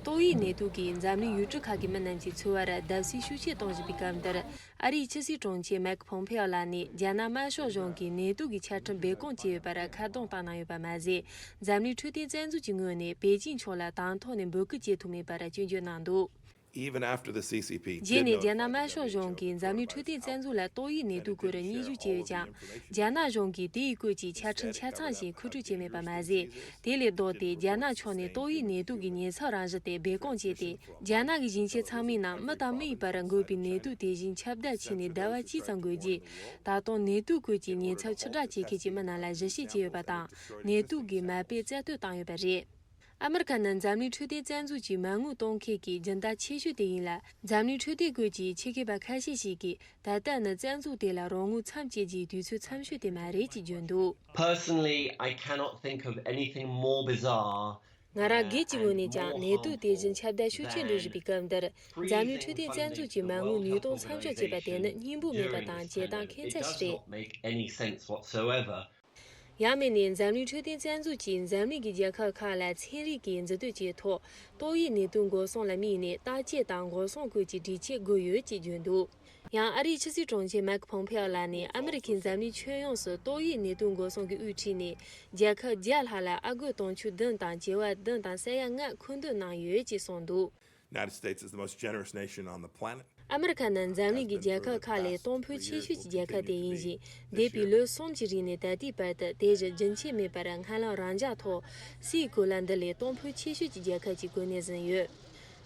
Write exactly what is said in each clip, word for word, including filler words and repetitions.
ཏོག་དབྱིབས་ནད་དུག་གིས་འཛམ་གླིང་ཡུལ་གྲུ་ཁག་གི་མི་རྣམས་ཀྱི་འཚོ་བར་བརྡབ་གསིག་ཤུགས་ཆེ་གཏོང་བཞིན་པའི་སྐབས་འདིར། ཨ་རིའི་ཕྱི་སྲིད་དྲུང་ཆེ་མེག་ཕོམ་ཕེ་ཨོ་ལགས་ནས་རྒྱ་ནག་དམར་ཤོག་གཞུང་གིས་ནད་དུག་གི་ཆ་འཕྲིན་སྦས་སྐུང་བྱས་ཡོད་པར་ཁ་རྡུང་བཏང་གནང་ཡོད་པ་མ་ཟད། འཛམ་གླིང་འཕྲོད་བསྟེན་རྩ་འཛུགས་ཀྱི་ངོས་ནས་པེ་ཅིང་ཕྱོགས་ལ་དང་ཐོག་ནས་འབོད་སྐུལ་བྱེད་ཐུབ་མེད་པར་སྐྱོན་བརྗོད་གནང་འདུག། Even after the C C P རྗེས་ནས་རྒྱ་ནག་དམར་ཤོག་གཞུང་གིས་འཛམ་གླིང་འཕྲོད་བསྟེན་རྩ་འཛུགས་ལ་ཏོག་དབྱིབས་ནད་དུག་སྐོར་སྙན་ཞུ་བྱས་ཡོད་ཀྱང་། རྒྱ་ནག་གཞུང་གིས་དེའི་སྐོར་གྱི་ཆ་འཕྲིན་ཆ་ཚང་ཞིག་མཁོ་སྤྲོད་བྱས་མེད་པ་མ་ཟད། དེ་ལས་ལྡོག་སྟེ་རྒྱ་ནག་ཕྱོགས་ནས་ཏོག་དབྱིབས་ནད་དུག་གི་ཉེན་ཚབས་རང་བཞིན་དེ་སྦས་སྐུང་བྱས་ཏེ། རྒྱ་ནག་གི་ཞིང་ཆེན་ཚང་མའི་ནང་མི་དང་མི་ཡི་བར་འགོས་པའི་ནད་དུག་དེ་བཞིན་ཁྱབ་གདལ་ཕྱིན་ནས་ཟླ་བ་གཅིག་ཙམ་འགོར་རྗེས། ད་དུང་ནད་དུག་སྐོར་གྱི་ཉེན་ཚབས་ཆེ་དྲགས་བྱེད་མཁན་གྱི་མི་རྣམས་ལ་ཞིབ་བཤེར་བྱས་ཡོད་པ་དང་། ནད་དུག་གི་མ་དཔེ་རྩད་གཏོད་བཏང་ཡོད་པ་རེད། ཨ་མི་རི་ཁ་ནི་འཛམ་གླིང་འཕྲོད་བསྟེན་རྩ་འཛུགས་ཀྱི་མ་དངུལ་གཏོང་མཁན་གྱི་སྦྱིན་བདག་ཆེ་ཤོས་དེ་ཡིན་ལ། འཛམ་གླིང་འཕྲོད་བསྟེན་སྐོར་གྱི་ཆེད་མཁས་པ་ཁ་ཤས་ཤིག་གིས། ད་ལྟ་ནི་རྩ་འཛུགས་དེ་ལ་རོགས་དངུལ་མཚམས་བཅད་རྒྱུའི་དུས་ཚོད་མཚམས་ཤོས་དེ་མ་རེད་ཅེས་བརྗོད་འདུག། Personally, I cannot think of anything more bizarre. ང་རང་སྒེར་གྱི་ངོས་ནས་ཀྱང་ནད་དུག་དེ་བཞིན་ཁྱབ་གདལ་ཤུགས་ཆེན་འགྲོ་བཞིན་པའི་སྐབས་འདིར། འཛམ་གླིང་འཕྲོད་བསྟེན་རྩ་འཛུགས་ཀྱི་མ་དངུལ་ནུས་གཏོང་མཚམས་འཇོག་བྱས་པ་དེ་ནི་སྙིང་པོ་མེད་པ་དང་བྱེད་སྟངས་ཁེངས་ཚད་ཞིག་རེད། ཡང་མིན་ནས་འཛམ་གླིང་འཕྲོད་བསྟེན་རྩ་འཛུགས་ཀྱིས་འཛམ་གླིང་གི་རྒྱལ་ཁབ་ཁག་ལ་ཚན་རིག་གི་འཛིན་དོན་ཆེད་ཐོག་ཏོག་དབྱིབས་ནད་དུག་འགོག་སྲུང་ལ་དམིགས་ནས་བརྟག་དཔྱད་དང་འགོག་སྲུང་སྐོར་གྱི་སྒྲིག་ཆས་བགོས་ཡོད་ཅེས་བརྗོད་འདུག། ཡང་ཨ་རིའི་ཕྱི་སྲིད་དྲུང་ཆེ་མེག་ཕོམ་ཕེ་ཨོ་ལགས་ནས་ཨ་མི་རི་ཁས་འཛམ་གླིང་ཁྱོན་ཡོངས་སུ་ཏོག་དབྱིབས་ནད་དུག་འགོག་སྲུང་གི་དབུ་ཁྲིད་ནས་རྒྱལ་ཁབ་བརྒྱ་ལྷག་ལ་ཨ་སྒོར་དུང་ཕྱུར་བདུན་དང་བྱེ་བ་བདུན་དང་ས་ཡ་ལྔ་མཁོ་འདོན་གནང་ཡོད་ཅེས་གསུངས་འདུག། United States is the most generous nation on the planet. ཨ་མི་རི་ཁ་ནི་འཛམ་གླིང་གི་རྒྱལ་ཁབ་ཁག་ལས་གཏོང་ཕོད་ཆེ་ཤོས་ཀྱི་རྒྱལ་ཁབ་དེ་ཡིན་ཞིང་། འདས་པའི་ལོ་གསུམ་གྱི་རིང་ནས་ད་ལྟའི་བར་དུ་དེ་བཞིན་རྒྱུན་ཆད་མེད་པར་སྔ་ལམ་རང་འཇགས་ཐོག་སའི་གོ་ལ་འདི་ལས་གཏོང་ཕོད་ཆེ་ཤོས་ཀྱི་རྒྱལ་ཁབ་ཅིག་གོ་གནས་ཟིན་ཡོད།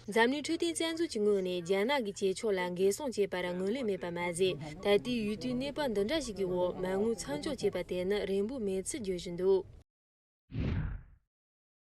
འཛམ་གླིང་འཕྲོད་བསྟེན་རྩ་འཛུགས་ཀྱི་ངོས་ནས་རྒྱ་ནག་གི་བྱེད་ཕྱོགས་ལ་འགན་སྲུང་བྱེད་པར་ངོས་ལེན་མེད་པ་མ་ཟད། ད་ལྟའི་ཡུལ་དུས་གནས་བབ་འདི་འདྲ་ཞིག་གི་འོག་མ་དངུལ་མཚམས་འཇོག་བྱས་པ་དེ་ནི་རན་པོ་མེད་ཚུལ་བརྗོད་བཞིན་འདུག།